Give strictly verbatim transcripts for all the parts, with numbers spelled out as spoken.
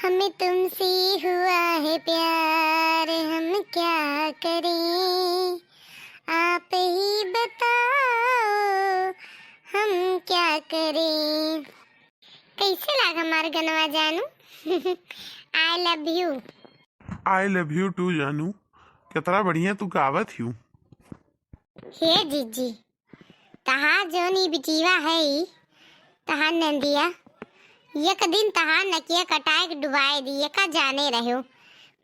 हमें तुमसे हुआ है प्यार, हम क्या करें, आप ही बताओ, हम क्या करें। कैसे लाग हमार गनवा जानू? I love you। I love you too जानू। कितना बढ़िया तू गावत हियू। हे जीजी, तहार जौन ई बिटिया है, तहार नंदिया, एक दिन तहार नकिया कटाए के डुबाए दी, एका जाने रह्यो।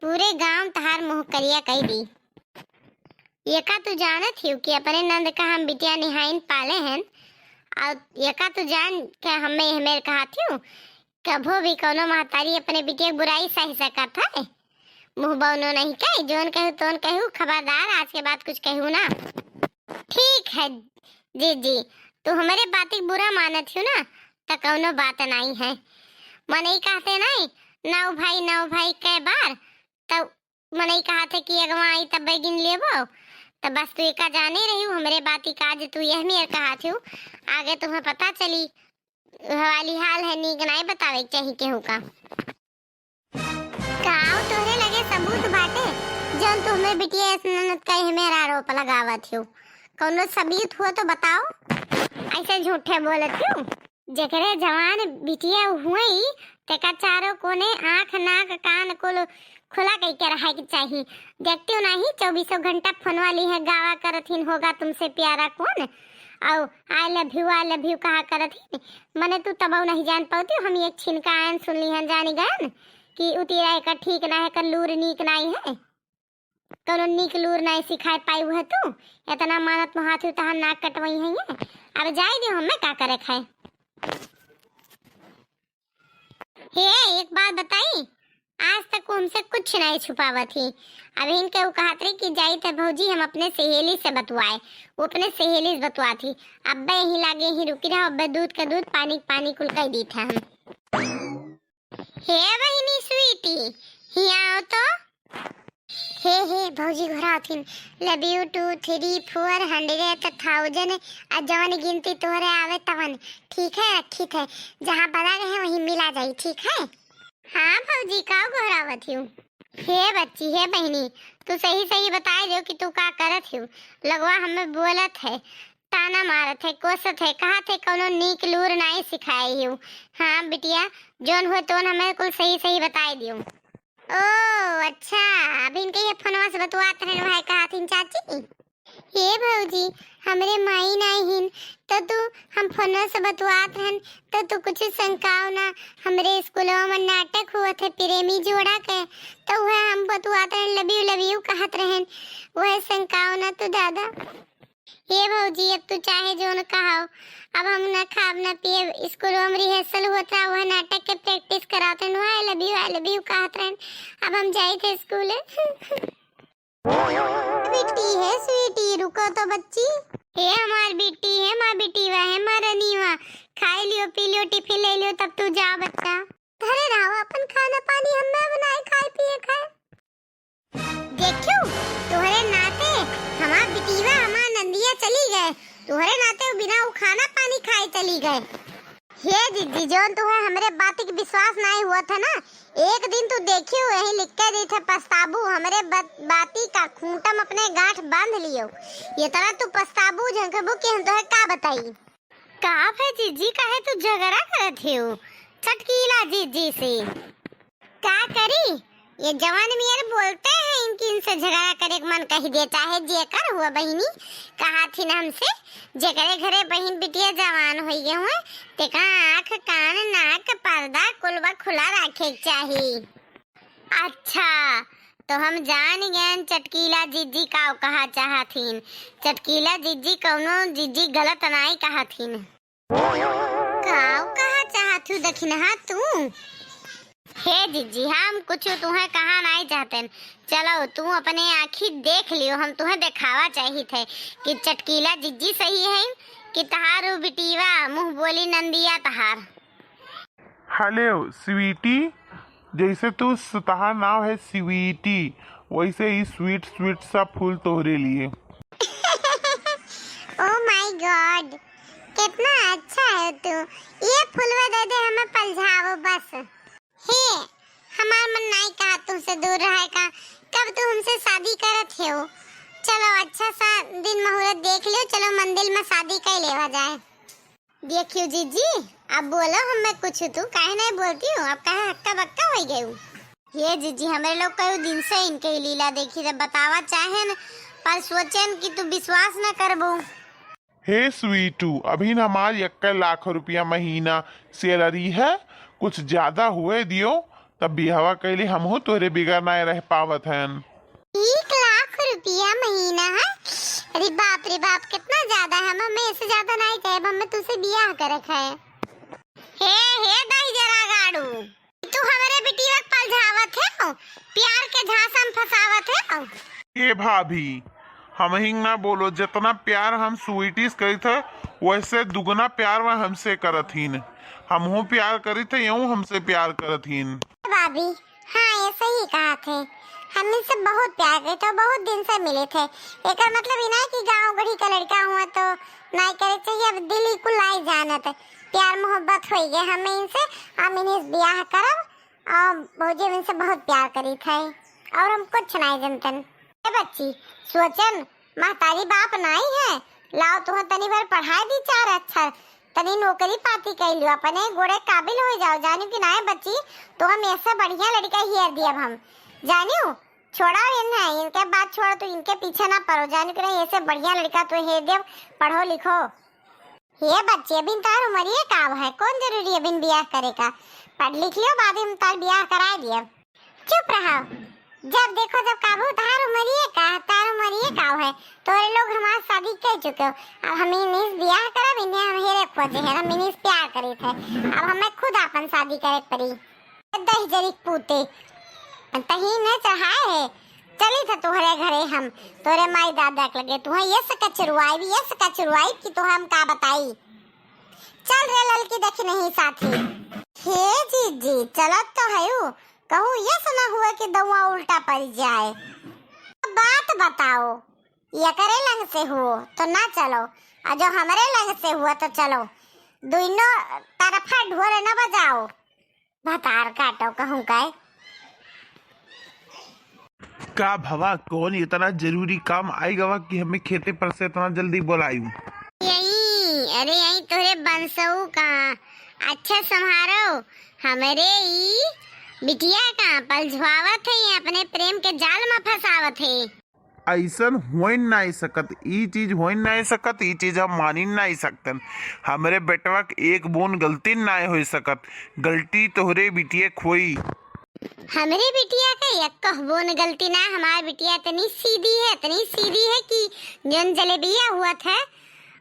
पूरे गांव तहार मुंह करिया कई दी। एका तू जानत हियो कि अपने नंद का हम बिटिया निहाइन पाले हन, और एका तू जान के हमें, हमें कहत हियो, कभो भी कौनो महतारी अपने बिटिया के बुराई सह सकत है? मुंह बौनो नहीं कही, जौन कहू तौन कहू, खबरदार आज के बाद कुछ कहू ना। ठीक है जीजी, तू हमरे बात के बुरा मानत हियो ना, त कौनो बात नहीं है। मनई कहते नहीं, नौ भाई नौ भाई कै बार, त मनई कहत है कि अगवा आई तब गिन लेबो। त बस तू एका जाने रहियो, हमरे बात का आज तू यह मेर कहत हियो, आगे तुम्हें पता चली। वाली हाल है, नीक नाई बतावे के चाही केहू का। का तोहरे लगे सबूत बाटे, जौन तू हमरे बिटिया ऐसे ननद का हमें आरोप लगावत हियो? कौनो सबूत हुआ तो बताओ, ऐसे झूठे बोलत हियो। जेकरे जवान बिटिया हुई, तेका चारों कोने आँख, नाक, कान कुल खुला कइके रहे के चाही। देखती हो नहीं, चौबीसों घंटा फोन वाली है, गावा करत हिन, "होगा तुमसे प्यारा कौन?" और "I love you, I love you" कहा करत हिन। मने तू तबौ नहीं जान पावती, हम एक छिन का आयन सुन लिहन, जानी गयन कि उतिरा एकर ठीक ना है, एकर लूर नीक नाई है। कौनो नीक लूर नाई सिखाए पाई हुए तू, इतना मानत मुहात हुई तो हम नाक कटवाई है ये। अब जाए दियो, हमें का करे खाए। हे, एक बात बताई, आज तक वो हमसे कुछ नहीं छुपावत ही। अभी इनके वो कहत रही कि जाई थे भौजी, हम अपने सहेली से बतवाए, वो अपने सहेली से बतवात ही। अब्बे यहीं लागे ही रुकी रहो, अब्बे दूध का दूध, पानी का पानी कुल कह दी थे हम। हे बहिनी स्वीटी, हिया आओ तो। हे, हे, भौजी घुरावत हिन, love you two, three, four hundred, thousand, आ जवन गिनती तोहरे आवे तवन, ठीक है, रखी थे, जहाँ बता रहे हैं वहीं मिला जाई, ठीक है? हाँ भौजी, का घुरावत हियो? हे बच्ची, हे बहिनी, तू सही सही बताए दो कि तू का करत हियो। लगवा हमें बोलत है, ताना मारत है, कोसत है, कहत है कौनो नीक लूर नाई सिखाए हियो। हाँ बिटिया, जौन हुए तौन हमें कुल सही सही बताए दियो। ओ अच्छा, अभी इनके ये फोनवा से बतुआत रहन, वह कहत हिन चाची। हे भौजी, हमरे माई नाई हिन, तो तू, हम फोनवा से बतुआत रहन, तो तू कुछ शंकाओ ना, हमरे स्कूलवा में नाटक हुआ थे प्रेमी जोड़ा के, तो वह हम बतुआत रहन, love you, love you कहत रहन, वह शंकाओ ना तू दादा। हे भौजी, अब तू चाहे जौन कहाओ, अब हम ना खाब ना पियब। स्कूल में rehearsal होत रहा, वह नाटक के practice करावत रहन, वह "I love you, I love you" कहत रहन। अब हम जाई थे स्कूल। बिट्टी है स्वीटी, रुको तो बच्ची। हे हमार बिट्टी है, हमार बिटीवा है, हमार रनीवा। खाई लियो, पी लियो, टिफिन ले लियो, तब तू जा बच्चा। धरे रहो अपन खाना पानी, हमें अब नाई खाए पिए खाए। देखियो, तोहरे नाते हमार बिटीवा, हमार नंदिया चली गए, तोहरे नाते वो बिना वो खाना पानी खाए चली गए। हे दीदी, जौन तुहे हमरे बाती के विश्वास नाई हुआ था ना, एक दिन तू देखियो, यही लिख के दी थे पछताबू, हमरे बत-, बाती का खूंटम अपने गांठ बांध लियो। ये तरह तू पछताबू, झंखबू कि हम तोहे का बताई। का भे जीजी, काहे तू झगड़ा करत हियो चटकीला जीजी से? का करी, ये जवान मियर बोलते हैं, इनकी, इनसे झगड़ा करे के मन कही दे, चाहे जेकर हुआ बहिनी, कहा थी न हमसे, जेकरे घरे बहिन बिटिया जवान होई गए हुए, तेका आँख, कान, नाक, पर्दा कुल बा खुला रखे के चाही। अच्छा, तो हम जान गए चटकीला जीजी का कहा चाहथिन। चटकीला जीजी कौनो जीजी गलत नाई कहथिन। काव कहा चाहत हूँ दखिनहा तू? हे जिज्जी, हम कुछ तुहें कहा नाई चाहतेन। चलो, तू अपने आँखी देख लियो, हम तुहें देखावा चाहित है कि चटकीला जिज्जी सही है कि तहार उ बिटीवा मुँह बोली नंदिया तहार। हेलो स्वीटी, जैसे तू स-, तहार नाव है स्वीटी, वैसे ही sweet sweet सा फूल तोहरे लिए। Oh my God, कितना अच्छा है तू। ये फूलवा दे दे हमें पलझावो बस। हे, से दूर रहे का? कब तू हमसे शादी करत हो? चलो, अच्छा सा दिन मुहूर्त देख लियो, चलो मंदिर में शादी कर लेवा जाए। देखियो जीजी, अब बोलो हमें कुछ, तू काहे नहीं बोलती हो? अब काहे हक्का बक्का हो गए हो? ये जीजी, हमरे लोग कई दिन से इनके ही लीला देखी थे, बतावा चाहेन, पर सोचेन कि तू विश्वास न करबो। हे स्वीटू, अभी न हमार इक्कीस लाख रुपया महीना सैलरी है, कुछ ज्यादा हुए दियो, तब बियाहवा कैले हमहू तोहरे बिगर नाय रह पावत हन। एक लाख रुपया महीना है? अरे बाप रे बाप, कितना ज्यादा है। हम, हमें इससे ज्यादा नहीं चाहे, अब हमें तुझसे बियाह करे है। हे, हे दहिजरा गाड़ू, तू हमरे बिटिया के पलझावत है, प्यार के झांसा में फंसावत है। ए भाभी, हमहिंग ना बोलो, जितना प्यार हम स्वीटी से करी थे, वैसे दुगना प्यार वह हमसे करत हीन। हमहू प्यार करी थे, यूं हमसे प्यार करत हीन। भाभी, हाँ, ये सही कहा थे। हम इनसे बहुत प्यार करे थे, बहुत दिन से मिले थे। एकर मतलब ई ना कि गाँव गढ़ी का लड़का हुआ तो नाई करे चाहिए। अब दिल ही कुल नाई जानत, प्यार मोहब्बत हो गए हमें इनसे। हम इन्हें ब्याह करब और भौजी हम इनसे बहुत प्यार करी थे और हम कुछ नाई जानतन। ए बच्ची, सोचन महतारी बाप नाई है, लाओ तुह तनी भर पढ़ाई दी चार अक्षर, तनी नौकरी पाती कर लियो, अपने गोड़े काबिल हो जाओ। जानियो कि नाई बच्ची, तो हम ऐसे बढ़िया लड़का हेर दियब हम। जानियो, छोड़ा इन्हें, इनके बात छोड़, तू इनके पीछे ना पड़ो। जानियो कि नाई, ऐसे बढ़िया लड़का तू हेर दियब, पढ़ो लिखो। हे बच्ची, अभी तार उमरिए का है, कौन जरूरी है अभी बियाह करे का? पढ़ लिख लियो, बाद में तार बियाह कराए दियब। चुप रहो, जब देखो जब काबू तार उमरिए का, तार उमरिए का है, तोरे लोग हमार शादी कर चुके हो। अब हम इन्हीं से बियाह करब, इन्हें हम हेरे खोजे हैं, हम इन्हीं से प्यार करी थे। अब हमें खुद अपन शादी करे के पड़ी। दहिजरी पूते, तही ने चढ़ाए है, चली था तोहरे घरे हम, तोरे माई दादा के लगे, तुहे ये से कचरुआई, ये से कचरुआई कि तुहे हम का बताई। चल रे ललकी, देखी नहीं साथी। हे जीजी, चलत तो हयू, कहूँ ये से ना हुआ कि दउआ उल्टा पड़ जाए। बात बताओ, एकरे लंग से हुओ तो ना चलो, और जो हमरे लंग से हुआ तो चलो। दुइनो तरफा ढोल न बजाओ, भतार काटो कहूँ काय। का भवा, कौन इतना जरूरी काम आई गवा कि हमें खेते पर से इतना जल्दी बोलायू? यही, अरे यही तोरे बंसऊ का, अच्छा संभारो, हमरे ई बिटिया का पलझवावत है, अपने प्रेम के जाल में फंसावत है। ऐसन होइन नाय सकत, ई चीज होइन नाय सकत, ई चीज हम मानिन नाय सकतन। हमरे बेटवा के एक बून गलती नाय होय सकत, गलती तोहरे बिटिया के होई। हमरे बिटिया के एक बून गलती ना, हमार बिटिया इतनी सीधी है, इतनी सीधी है कि जौन जलेबिया हुआ था,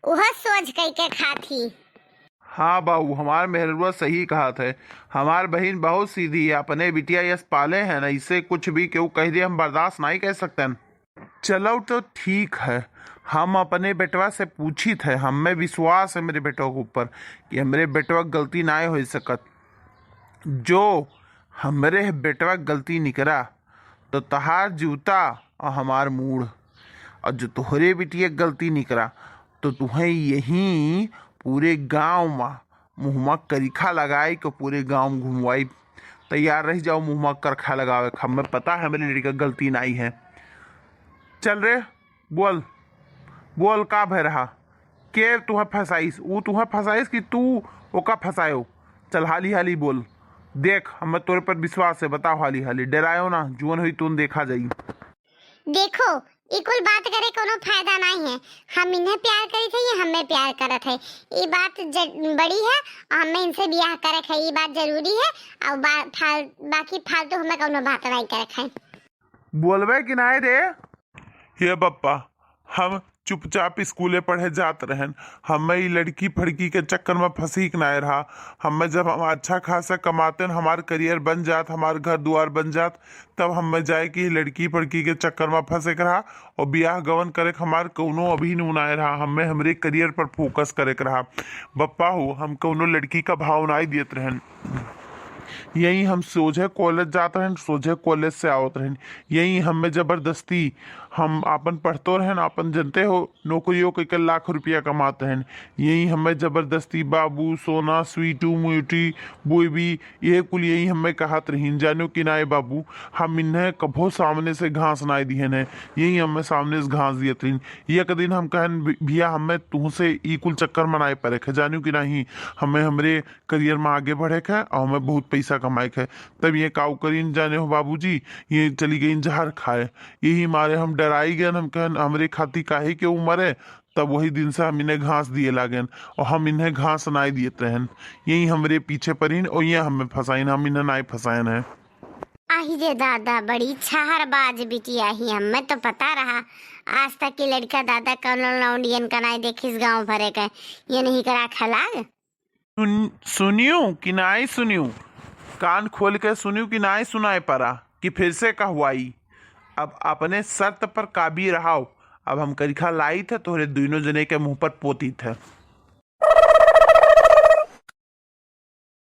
वह सोच कई के खात ही। हाँ बाबू, हमार मेहरुआ सही कहत है। हमार बहिन बहुत सीधी है, अपने बिटिया यस पाले हैं, ऐसे कुछ भी केहू कह दे, हम बर्दाश्त नहीं कर सकतन। चलो तो ठीक है, हम अपने बेटवा से पूछित है, हमें विश्वास है मेरे बेटवा के ऊपर कि हमरे बेटवा के गलती नाय हो सकत। जो हमरे बेटवा के गलती निकरा तो तहार जूता और हमार मूड़, और जो तोहरे बिटिया के गलती निकरा तो तुहें यहीं पूरे गांव में मुँहमा करिखा लगाई के पूरे गांव में घुमवाई। तैयार रह जाओ मुँहमा करखा लगावे के, हमें पता है हमरे लड़का के गलती नाई है। चल रे, बोल, बोल का भय रहा? के तुहे फंसाइस? ऊ तुहे फंसाइस कि तू ओका फंसायो? चल हाली हाली बोल, देख हमें तोरे पर विश्वास है, बताओ हाली हाली, डरायो ना, जुअन हुई तुन देखा जाई। देखो, ई कुल बात करे कोनो फायदा नहीं है। हम इन्हें प्यार करी थे, ये हमें प्यार करत है। ई बात ज-, बड़ी है और हमें इनसे ब्याह करे है, ई बात जरूरी है। और बा-, फाल-, बाकी फालतू हमें कोनो बात नहीं करे है। बोलबे कि नहीं रे? हे बप्पा, हम चुपचाप स्कूले पढ़े जात रहन। हमें ई लड़की फड़की के चक्कर में फंसीक नाय रहा। हमें जब हम अच्छा खासा कमातेन, हमार करियर बन जात, हमार घर दुआर बन जात, तब हमें जाए कि लड़की फड़की के चक्कर में फंसे के रहा और ब्याह गवन करे के हमार कौनो अभी नू नाय रहा। हमें हमरे करियर पर फोकस करे के रहा। बप्पा हो, हम कौनो लड़की का भाव नाय दियत रहन। यही हम सोझे कॉलेज जात रहन, सोझे कॉलेज से आवत रहन। यही हमें जबरदस्ती, हम आपन पढ़तो रहन, आपन जनते हो, नौकरियों के, के लाख रुपया कमात रहन। यही हमें जबरदस्ती बाबू, सोना, स्वीटू, म्यूटी, बोईबी, ये कुल यही हमें कहत रहीन। जानो कि नाय बाबू, हम इन्हें कभो सामने से घास नाय दिहन है, यही हमें सामने से घास दियत रहीन। एक दिन हम कहन, "भि-, भिया, हमें तुहसे ई कुल चक्कर मनाए परे खे, जानो कि नहीं, हमें हमरे करियर में आगे बढ़े के है और हमें बहुत पैसा कमाए के है।" तब ये काऊ करीन जाने हो बाबूजी, ये चली गईन जहर खाए। यही मारे हम डराई गए, हम कहन, "हमरे खाती काहे के ऊ मरे?" तब वही दिन से हम इन्हें घास दिए लागेन और हम इन्हें घास नाय दियत रहन। यही हमरे पीछे परीन और ये हमें फंसाइन, हम इन्हें नाय फंसाइन है। आही रे दादा, बड़ी छहरबाज बिटिया ही, हमें तो पता रहा आज तक कि लड़का दादा कौनो लौंडियन का नाय देखिस गाँव भरे के, ये नहीं करा खलाग। सुन, सुनियो कि नाय सुनियो, कान खोल के सुनियो कि नाय सुनाए परा कि फिर से कहवाई। अब अपने शर्त पर काबी रहाओ। अब हम करिखा लाई थे, तोहरे दोनों जने के मुंह पर पोती थे।